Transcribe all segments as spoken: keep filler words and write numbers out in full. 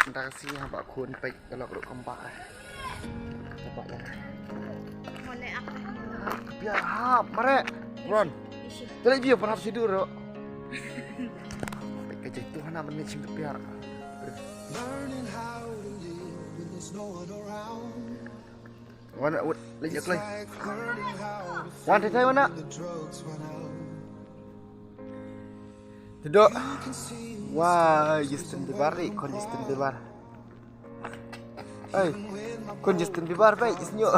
Mynta ka sngi haba khun peit ka lok ruh kam bah. Ka bah ïa ka. Biar hap mareh. Ron. Te leh biar pynhap sha dur ruh. Peit ka jait tu hana mynne shim te biar. Wan, wan, leh ïa kloi. Wan, thei thei wan na. Te doh. Wah, Justin Bieber ri, khun Justin Bieber. Ei, khun Justin Bieber, peit, isnyo.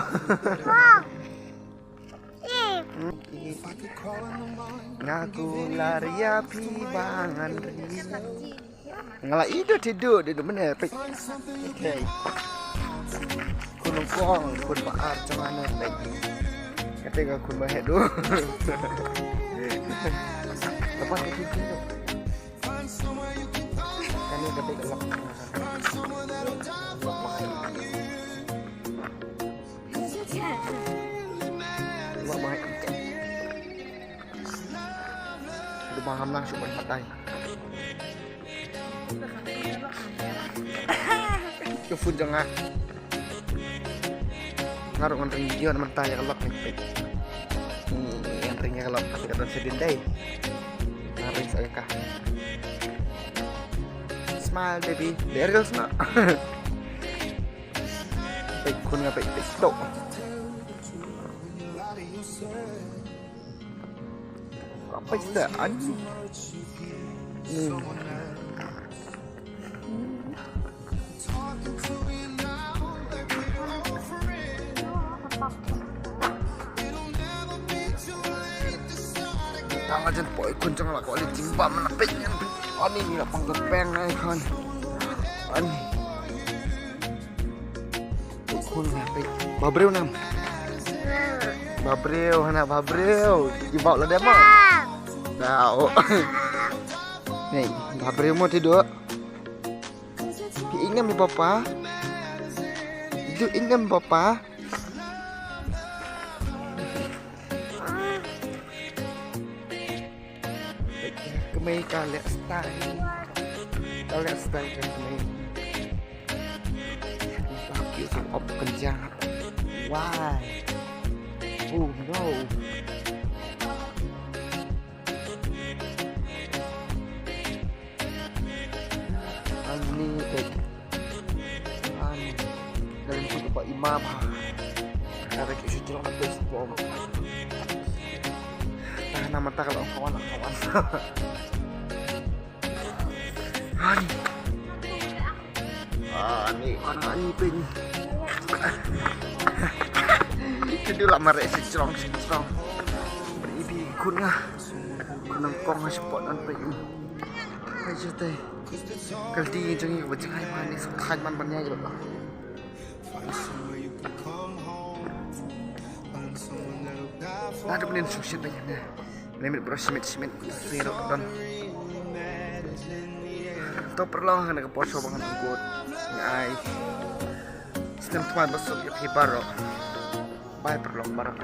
Nga kular ïa phi ba ngan ri. Nga la i doh te doh, te doh mynne, peit. Okay. Khun nyngkong, khun ba ar jong nga ne, peit. Kata ka khun ba heh doh. Lepas ka khun tu. Kane ka peit ka lok. Lok ba heh. Lok ba heh. Dei ba ngam nang shu ban batai. Ka phone jong nga. Nga ruh ngan ring video na mynta ïa ka lok ni. Ngan ring ïa ka lok, tapi ka don shadien dei. Ngan ring sa ïa ka. Smile baby. Dei reels na. Peit khun nga peit TikTok. Apa itu? Ani. Hmm. Tang ajan poi kun jang la ko li jing bam na pek ngan. Ani ni la pang ka peng ai khun. Ani. Khun nga peit. Ba briew nam. Ba briew hana ba briew. Ki bau la dem ma. Dau. Ni, ba briew mo te doh. Phi ïeit ngam ïa papa. Ju ïeit ngam papa. Kmie ka leh style. Ka leh style ka kmie. Fuck you, so up ka jap. Why? Oh no. Ani peit. Ani. Dalam tu ba imam ha. Ada ke isi jeruk na peit bom. Tahan nama tak kalau kawan kawan. Ani. Ani kan ani peit. Jadi lah mareh si cerong si cerong. Beri ibi kun nga. Kun nang kong ha support nan peit. Hai jete. Kal di jong i ba jngai man ni sa thai man ban ïa i ba. Nga da pynshong shit ba ïa ne. Limit bro shimit shimit siro don. To paralok ha kane ka por shuwa ba ngan kut. Nga ai. Stem twan ba suk ïa phi baroh. Bye paralok baroh.